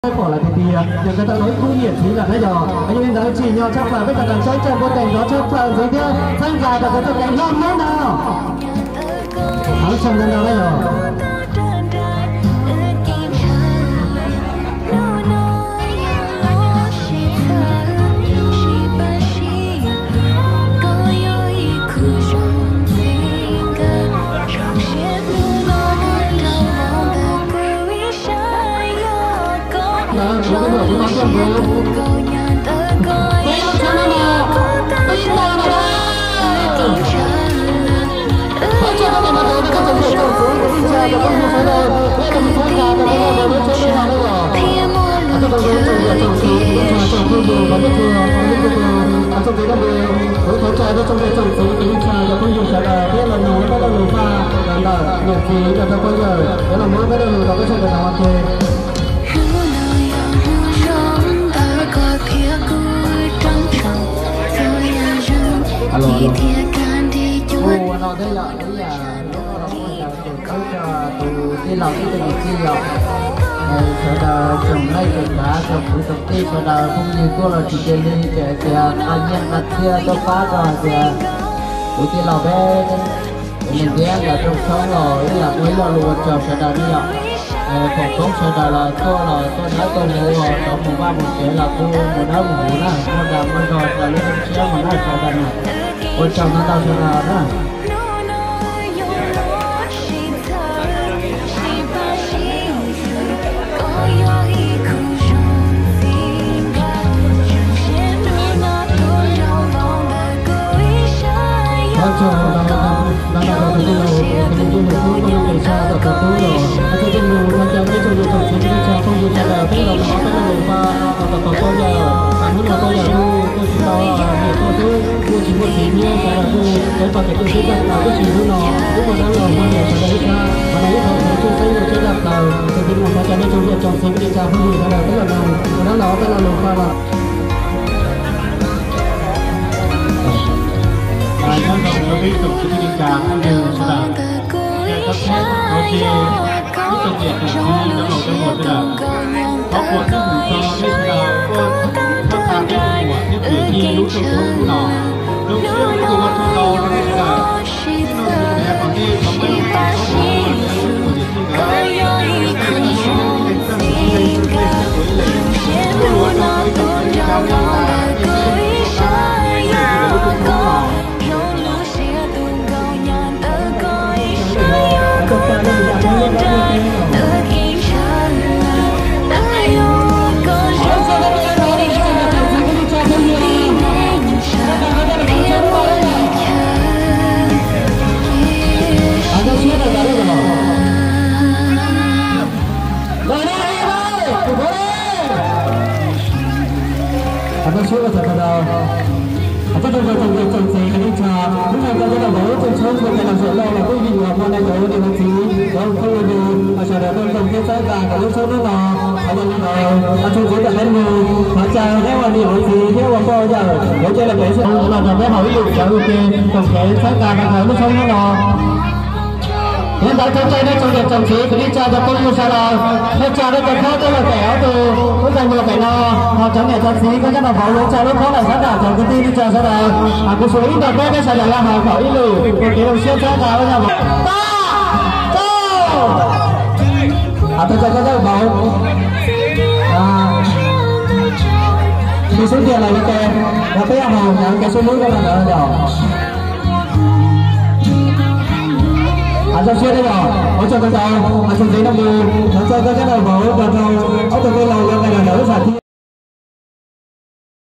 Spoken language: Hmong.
Peb pom lawm tiag tias yog nkawd tau tau ib khub niam txiv lawm na yog. Yog li ntawd tsim nyog tshaj plaws peb sawv daws sawv tsees puag ta nrov tshaj plaws ntxiv thiab txhawb nqa rau nkawd txoj kev hlob Hmoob no. Thov ntau ntau na yog. Kuv thov txais rau txog ntawm tsoom txiv kwv tij neej tsa cov phooj ywg sawv daws peb los nug peb lo lus faj los ntawm niam txiv los rau phooj ywg, yuav los muab peb lo lus rau peb sawv daws ua ke. Ua no thiab yog ib yam lub no ua cas tseem txawb rau tus tij laug ib tug niam tij yom. Sawv daws tsoom neej tsoom tsav tsoom kwv tsoom tij sawv daws phooj ywg tuaj los tsis cia li ces hais tias nqa nyiaj nqa txiaj tuaj pab rau hais tias kuv tij laug peb tus me ntxhais los rooj tshoob los ib yam muaj ib lo lus ua tsaug sawv daws ne yom. Foom koob sawv daws los tuaj los tuaj dawb tuaj huv, rov mus vaj mus tsev los kuj mus dawb mus huv na, muaj dag muaj zog raws lub siab mus na sawv daws na. Ua tsaug ntau ntau sawv daws na. Nyob zoo rau peb tsoom kwv tij neej tsa phooj ywg sawv daws, cia koj txhawb koj cia ib txoj niam txoj txiv cov laus cov muam sawv daws, thov puas txhawb mus txog nej sawv daws tuaj txhawb txhawb tag peb tus muam thiab tus txiv lub rooj tshoob hnub no. Zoo siab ua tsaug ntau rau nej sawv daws. Ib no kuv hais kom nej tau peb los mus txog tus niam tij nkawd, nej sawv daws sib hlub ib leeg txhawb tus txiv hlub tus niam tij ib leeg, kuj ua rau peb tsoom kwv tij neej tsa peb sawv daws nej sawv daws tau pab nej sawv daws lub rooj tshoob no. Hais tau siab rau sawv daws. Hais tau tsoom niam tsoom txiv kwv tij neej tsa, hnub no koj cov laus vauv lub rooj tshoob ua cas los zaum loj los kuj vim yog muaj nej cov ua niam ua txiv cov phooj ywg sawv daws tuaj koom thiab txhawb nqa kom lub tshoob hnub no. Yog li ntawd, tsoom txiv tam peb mus thov caw peb ua niam ua txiv thiab ua pog ua yawm yuav cia li pem sawv daws los nrog peb haus ib lwm cawv ua ke koom kev txhawb nqa rau lub tshoob hnub no. Yog li ntawd thov caw nej tsoom niam tsoom txiv kwv tij neej tsa cov phooj ywg sawv daws, nej tsa nej cov khob coj los pem ob tug lub ntees mus pem no, ho cov niam cov txiv koj cov laus vauv yuav tsa lub khob los sab nram cov kwv tij neej tsa sawv daws. Kuv xav ib nrog peb, peb sawv daws los haus kom ib lwm ua kev zoo siab txhawb nqa lub zog. Pab, rau, hais tau cov laus vauv tsis xub ntiag los ua ke, los peb yuav haus nyob kev xub hlub rau ntawd yom. Hais zoo siab thiab yom, ua tsaug ntau ntau, hais txog ntxiv no mus, thov caw koj cov laus vauv nrog rau ob tug tij laug